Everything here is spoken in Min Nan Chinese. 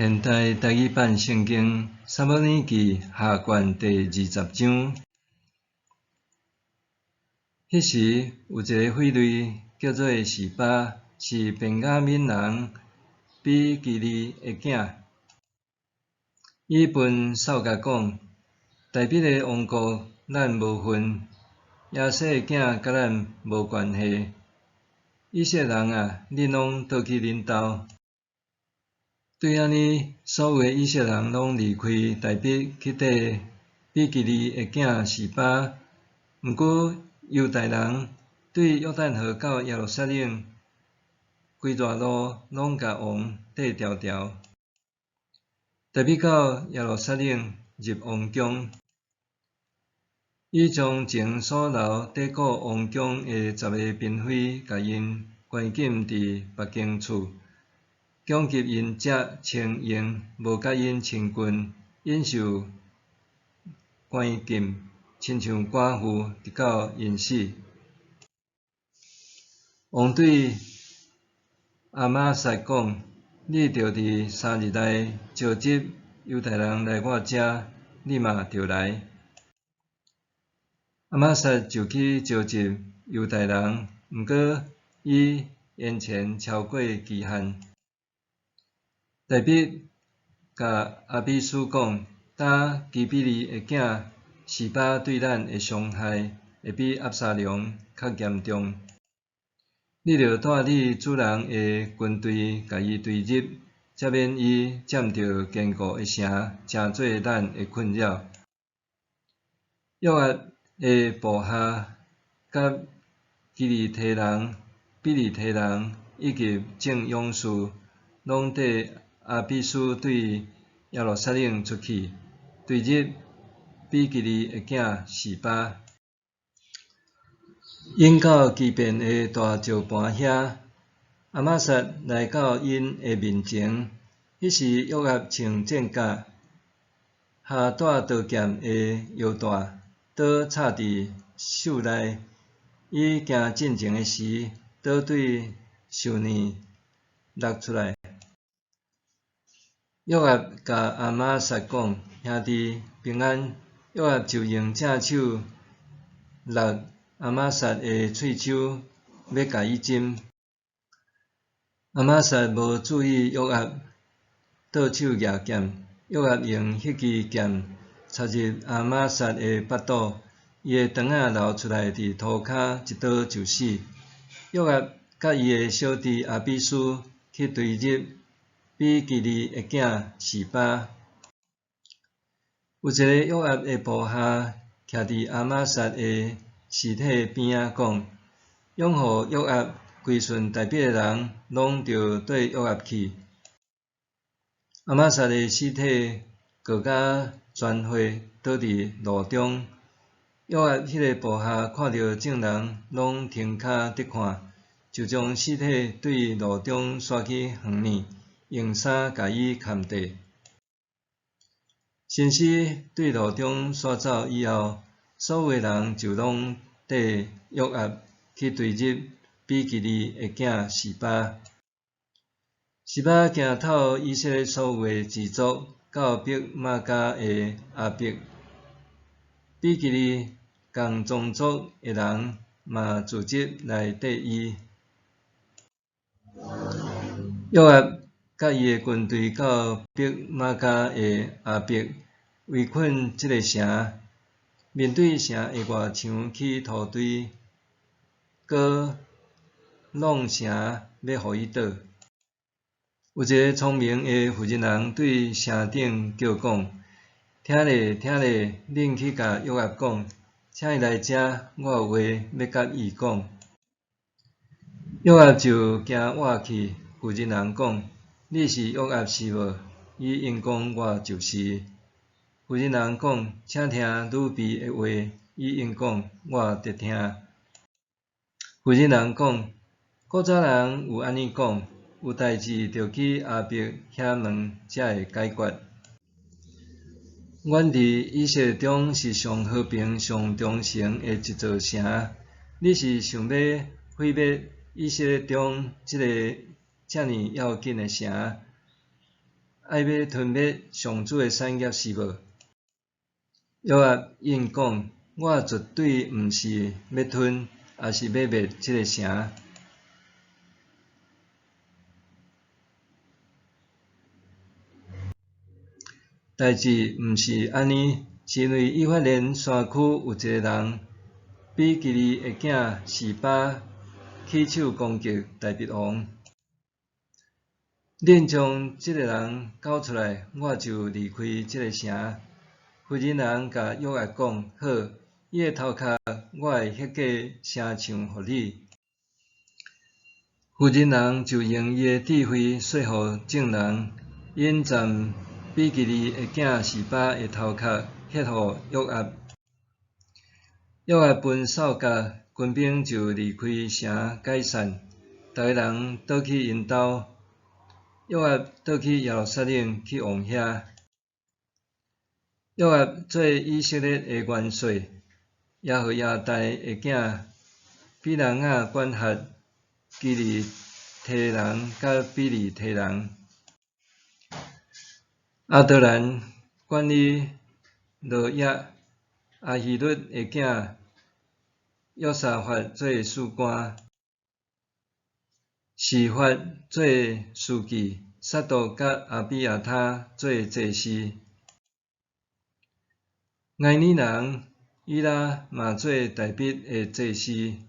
現代台語版聖經撒母耳記下卷第二十章。彼時有一个匪類叫做示巴，是便雅憫人比基利的囝。伊分掃甲講：大衛的王國咱無份，耶西的囝佮咱無關係。以色列人啊，恁攏倒去恁兜。對按呢，所有的以色列人攏離開大衛去綴比基利的囝示巴。毋過猶大人對約旦河到耶路撒冷規逝路攏共王綴牢牢。大衛到耶路撒冷入王宮，伊將前所留綴顧王宮的十个嬪妃，共𪜶關禁佇別間厝。強給𪜶食穿用，無佮𪜶親近，𪜶受關禁，親像寡婦，直到𪜶死。王對亞瑪撒講：你著佇三日內召集猶大人來我遮，你嘛著來。亞瑪撒就去召集猶大人，毋過伊延前超過期限。大衛共亞比書講：今基比利的囝示巴對咱的傷害，會比押沙龍較嚴重。你著帶你主人的軍隊共伊追入，才免伊佔著堅固的城，成做咱的困擾。約押的部下佮基利提人、庇利提人以及眾勇士，攏綴亞比書對耶路撒冷出去，追入比基利的囝示巴。𪜶到基遍的大石磐遐，亞瑪撒來到𪜶的面前。彼時約押穿戰甲，攜帶刀劍的腰帶，刀插佇袖內。伊行進前的時，刀對袖內落出來。約押共亞瑪撒講：兄弟平安。約押就用正手搦亞瑪撒的喙鬚，欲共伊針。亞瑪撒無注意約押倒手舉劍，約押用彼支劍插入亞瑪撒的腹肚，伊的腸仔流出來佇塗跤，一刀就死。約押佮伊的小弟亞比書去追入比基利的囝示巴。有一个約押的部下徛佇亞瑪撒的屍體邊仔講：擁護約押、歸順大衛的人，攏著綴約押去。亞瑪撒的屍體裹甲全血，倒佇路中。約押彼个部下看著眾人攏停跤佇看，就將屍體對路中徙去遠爾，用衫共伊崁綴。身屍對路中徙走以後，所有的人就攏綴約押去追入比基利的囝示巴。示巴驚透以色列所有的支族，到伯瑪迦的亞伯。比基利仝宗族的人嘛組織來綴伊。約押佮伊的軍隊到伯瑪迦的亞伯，圍困這个城，面對城的外牆起土堆，閣挵城欲予伊倒。有一个聰明的婦人人對城頂叫講：聽咧，聽咧，恁去共約押講，請伊來遮，我有話欲佮伊講。約押就行倚去，婦人人講：你是約押是無？伊應講：我就是。婦人人講：請聽女婢的話。伊應講：我佇聽。婦人人講：古早人有按呢講，有代誌著去亞伯遐問，才會解決。阮佇以色列中是上和平、上忠誠的一座城。你是想欲毀滅以色列中這个遮爾要緊的城？愛欲吞滅上主的產業是無？約押應講：我絕對毋是欲吞，抑是欲滅這个城。代誌毋是按呢，是因為以法蓮山區有一个人，比基利的囝示巴起手攻擊大衛王。恁將這个人交出來，我就離開這个城。婦人人共約押講：好，伊的頭殼我會歇過城牆予你。婦人人就用伊的智慧說服眾人，𪜶斬比基利的囝示巴的頭殼歇予約押。約押分掃甲軍兵就離開城解散，逐个人倒去𪜶兜。約押倒去耶路撒冷去王遐。約押做以色列的元帥，耶何耶大的囝比拿雅管轄基利提人佮比利提人。亞多蘭管理羅亞，亞希律的囝約沙法做司官，示法做書記，撒督佮亞比亞他做祭司。埃尼人以拉嘛做大衛的祭司。